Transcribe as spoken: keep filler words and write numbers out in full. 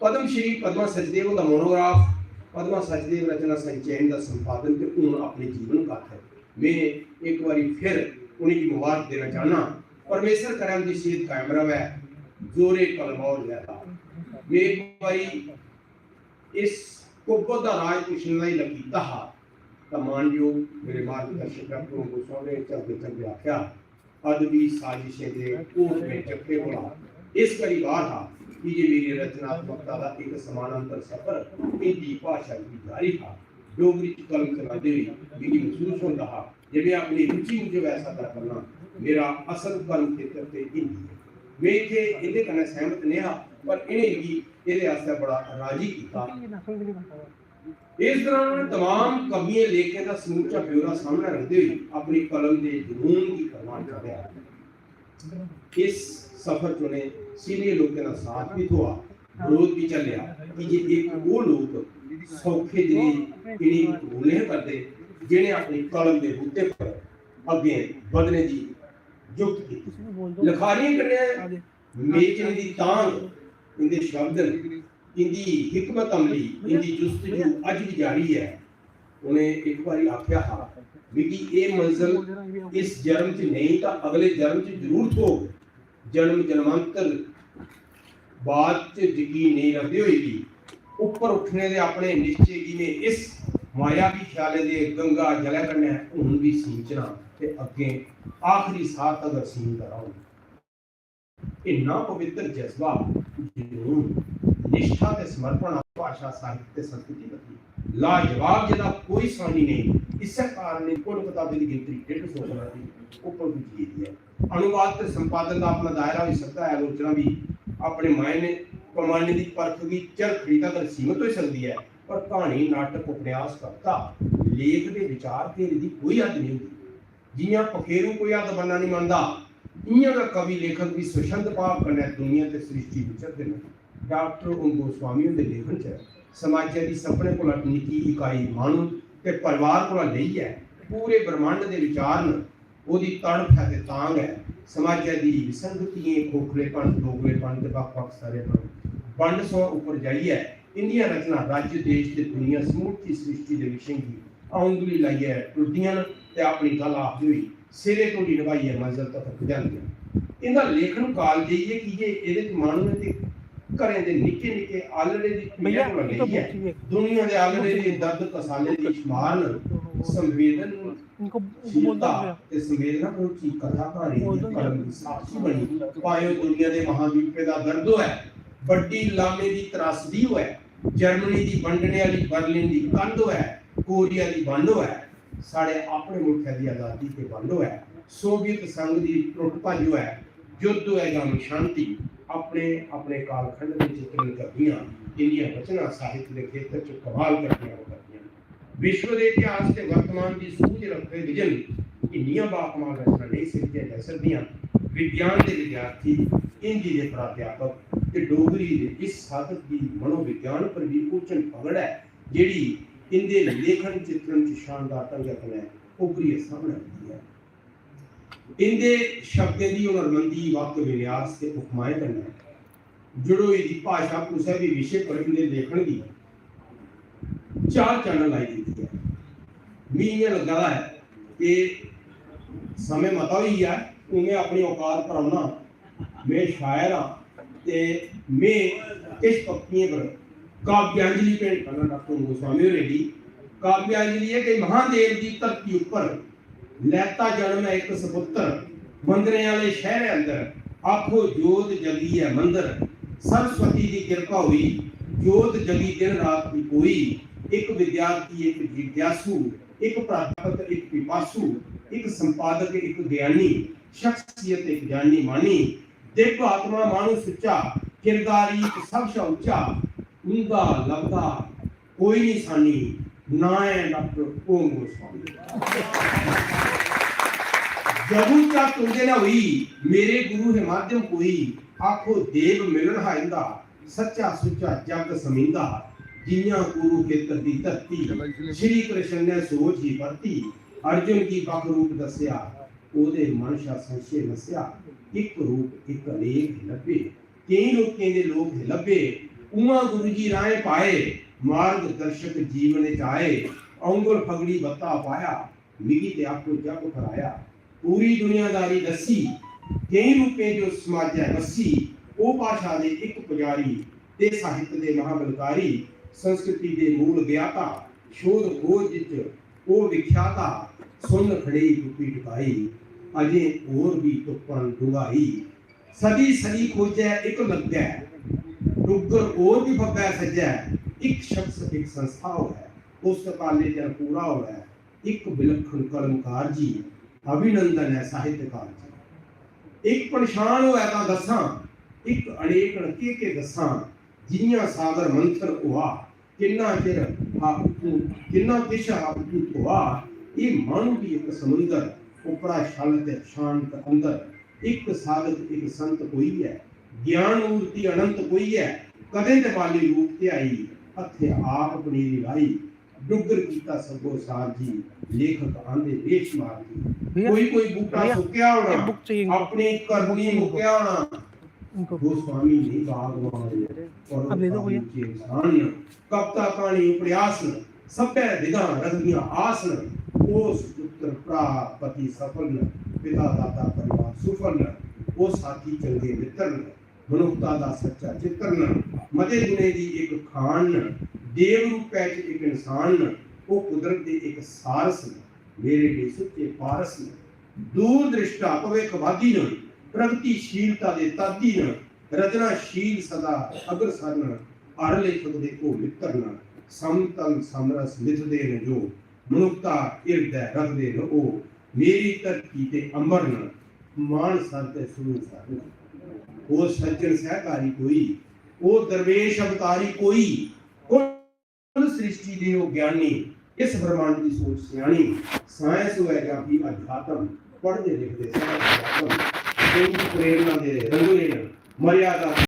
पद्म श्री पद्मा सचदेव हुंदा मोनोग्राफ पद्मा सचदेव रचना संचयन दा संपादन ते हून अपने जीवन गाथा ऐ। में इक बारी फिर उ'नेंगी मुबारक देना चाहना। परमेश्वर करै उं'दी सेहत कायम र'वै। जोरे कलम और लैता। में इक बारी इस कुब्बत दा राज पुच्छने दा ही लकीता हा, तां मानयोग मेरे मार्गदर्शक डाक्टर गोस्वामी होरें चलदे चलदे आखेआ, अदबी साजिशें दे कोट में चक्के कोला इस करी बाहर हा, की जे मेरी रचनात्मकता दा इक समानांतर सफर हिंदी भाशा गी जारी हा। डोगरी च कलम चलांदे होई मिगी मसूस होंदा हा जे में अपनी रुचि मुजब ऐसा करा करना। मेरा असल कलम खेतर ते हिंदी ऐ। में इत्थै इं'दे कन्नै सैह्मत नेहा, पर इ'नें मिगी एह्दे आस्तै बड़ा राजी कीता। इस दौरान उ'नें तमाम कवियें लेखकें दा समूचा ब्यौरा सामनै रखदे होई अपनी कलम दे जुनून गी परवान चढ़ेआ। इस सफर च उ'नें सीनियर लोकें दा साथ बी थ्होआ, बरोध बी झल्लेआ, की जे एह् ओह् लोक सौखे जनेह् इ'नेंगी कबूल नेईं करदे, जि'नें अपनी कलम दे बूते पर अग्गें बधने दी जुगत कीती। लखारियें कन्नै मेचने दी तांघ इं'दे शब्द न, इं'दी हिकमत अमली, इं'दी जुस्तजू अज्ज बी जारी ऐ। उ'नें इक बारी आखेआ हा, "मिगी एह् मंजल इस जन्म च नेईं तां अगले जन्म च जरूर थ्होग।" जन्म जन्मांतर बाद च यकीन नेईं रखदे होई बी उप्पर उट्ठने दे अपने निश्चे गी में इस मायावी ख्यालें दे गंगा जलै कन्नै हून बी सींचना ते अग्गें आखरी साह तगर सींचदा रौह्ङ। इन्ना पवित्र जज्बा, जुनून, निश्ठा ते समर्पण आह्ली भाशा, साहित्य ते संस्कृति प्रति लाजवाब, जेह्दा कोई सानी नेईं। इस्सै कारण एह् कुल कताबें दी गिनतरी डेढ़ सौ कोला बी उप्पर पुज्जी गेदी ऐ। अनुवाद ते संपादन दा अपना दायरा होई सकदा ऐ, आलोचना बी अपने मायने पैमाने दी परख गी चरखड़ी तगर सीमत होई सकदी ऐ, पर क्हानी, नाटक, उपन्यास, कविता, लेख दे विचार घेरे दी कोई हद नेईं होंदी। जि'यां पखेरू कोई हद बन्ना निं मनदा, इ'यां गै कवि लेखक बी स्वच्छंद भाव कन्नै दुनिया ते सृष्टि विचरदे न। डाक्टर ओम गोस्वामी हुंदे लेखन च समाजै दी सभनें कोला निक्की इकाई माह्नू ते परिवार कोला लेइयै पूरे ब्रह्मांड दे विचार न। ओह्दी तड़फ ऐ ते तांघ ऐ। समाजै दी विसंगतियें, खोखलेपन, दोगलेपन ते बक्ख-बक्ख सरेपन बंड सोआं उप्पर जाइयै इं'दियां रचनां राज्य, देश ते दुनिया समूलची सृष्टि दे विशें गी औंगली लाइयै टुरदियां न ते अपनी गल्ल आखदे होई सिरे धोड़ी नभाइयै मंजल तक पुजांदियां न। इं'दा लेखन काल जाइयै, की जे एह्दे च माह्नुएं दे घरें दे निक्के निक्के आलड़े दी पीड़ा भैया, कोला इनको लेइयै पूछिए। दुनिया दे आलड़े दे दर्द कसाले दी शुमार न। संवेदन इनको, इनको बोल दो शीलता भैया। ते संवेदना भरोची कथा क्हानी बोल दी दो कलम भैया। दी साक्षी बनी, भाएं ओह् दुनिया दे महाद्वीपे दा दर्द होऐ, बड्डी लामे दी त्रासदी होऐ, जर्मनी दी बंडने आह्ली बर्लिन दी कंध होऐ, कोरिया दी बंड होऐ, साढ़े अपने मुल्खै दी आजादी ते बंड होऐ, सोवियत संघ दी त्रुट्ट भज्ज होऐ, युद्ध होऐ जां शांति, अपने अपने कालखंड दे चित्रण करदियां इंदियां रचनां साहित्य दे खेतर च कमाल करदियां न, करदियां न। विश्व दे इतिहास ते वर्तमान दी सूझ रखदे बिजन इन्नियां बाकमाल रचनां नेईं सिरजियां जाई सकदियां। विज्ञान दे विद्यार्थी, हिंदी दे प्राध्यापक ते डोगरी दे इस साधक दी मनोविज्ञान पर बी ओचन पकड़ ऐ, जेह्ड़ी इंदे लेखन चित्रण च शानदार ढंगै कन्नै उभरियै सामनै औंदी ऐ। इंदे शब्दें दी हुनरमंदी, वाक्य विन्यास ते उपमाएं कन्नै जुड़ोई दी भाशा कुसै बी विशे पर इंदे लेखन दी चाल चानन लाई दित्ती ऐ। मी इ'यां लग्गा दा ऐ कि समें मता होई गेआ ऐ, हून में अपनी औकात पर औन्ना। में शायर आं ते में किश पक्तियें पर काव्यांजलि भेंट करना डाक्टर गोस्वामी होरें गी। काव्यांजलि ऐ कि महादेव दी धरती उप्पर लैता जन्म ऐ इक सपुत्तर, मंदरें आह्ले शैह्रै अंदर, आखो जोत जगी ऐ मंदर। सरस्वती दी किरपा होई, जोत जगी दिन रात दी कोई। इक विद्यार्थी, इक जिज्ञासु, इक प्राध्यापक, इक पिपासु, इक संपादक, इक ज्ञानी, शख्सियत इक जानी मानी। दिव्य आत्मा माह्नू सुच्चा, किरदारी इक सब शा उच्चा। उं'दा लभदा कोई निं सानी, नां ऐ डाक्टर ओम गोस्वामी। जदूं चा तुं'दे नै होई, मेरे गुरु हे माध्यम कोई, आखो देव मिलन हा इं'दा, सच्चा सुच्चा जग समिंदा। जि'यां कुरुखेतर दी धरती, श्री कृष्ण ने सोच ही बरती, अर्जुन गी बक्ख रूप दस्सेआ, ओह्दे मन शा संशय नस्सेआ, इक रूप इक अनेक लब्भे। केईं लोकें दे लोक लब्भे, उ'आं गुरु जी राहें पाए, मार्ग दर्शक जीवन च आए, औंगल फगड़ी बत्ता पाया, मिगी ते आपूं जग फराया। पूरी दुनियादारी दस्सी, केईं रूपें जो समाजै बस्सी, ओह् भाशा दे इक पुजारी ते साहित्य दे महाबलकारी, संस्कृति दे मूल ज्ञाता, शोध खोज च ओह् विख्याता, सुन्न खड़ेई तुप्पी टुकाई, अजें होर बी तुप्पन डुंगाई। सदी सदी खोजै इक लग्गै, डुग्गर होर बी फब्बै सज्जै, इक शख्स इक संस्था होऐ, पुस्तकालय जन पूरा होऐ, इक विलक्षण कलमकार जी, अभिनंदन ऐ साहित्यकार जी। इक पन्छान होऐ तां दस्सां, इक अनेकन केह् केह् दस्सां, जि'यां सागर मंथन होआ, किन्ना चिर हा उत्थूं, किन्ना किश हा उत्थूं थ्होआ। एह् माह्नू बी इक समुंदर, उप्परा छल ते शांत अंदर। इक साधक, इक संत कोई ऐ, ज्ञान मूर्ति अनंत कोई ऐ। कदें ते बाली रूप ध्याई, हत्थें आप पनीरी लाई। डुग्गर कीता सग्गो सार जी, लेखक आंदे बेशुमार जी। भैया, कोई कोई बूटा भैया, सुक्केआ होना, एक बुक चाहिए इनको। अपनी करनी बुक चाहिए इनको। मुक्केआ होना। इनको। गोस्वामी नहीं बागवान, पर अब दे दो भैया। उच्चे इंसान न। कविता, क्हानी, उपन्यास न, सब्भै विधां रखदियां आस न। ओह् सुपुत्र, भ्रा, पति सफल न, पिता, दादा, परिवार सुफल न। ओह् साथी चंगे मित्तर न, मनुक्खता दा सच्चा चित्तर न। मते गुणें दी इक खान न, देव रूपै च इक इंसान न। ओह् कुदरत दे इक सारस न, मेरे लेई सुच्चे पारस न। दूरदृष्टा भविक्खवादी न, प्रगतिशीलता दे तादी न। रचनाशील सदा अग्रसर न, हर लेखक दे ओह् मित्तर न। समतल समरस मिथदे न जो, मनुक्खता हिरदै रखदे न ओह्। मेरी धरती ते अंबर न, मानसर ते सरूईंसर न। ओह् सज्जन सैहकारी कोई, ओह् दरवेश अवतारी कोई, कुल सृष्टि दे ओह् ज्ञानी, इस ब्रह्मांड दी सोच स्यानी। साइंस होऐ जां फ्ही अध्यात्म, पढ़दे लिखदे सब अध्यात्म। प्रेम दी प्रेरणा दे रंगले न, मर्यादा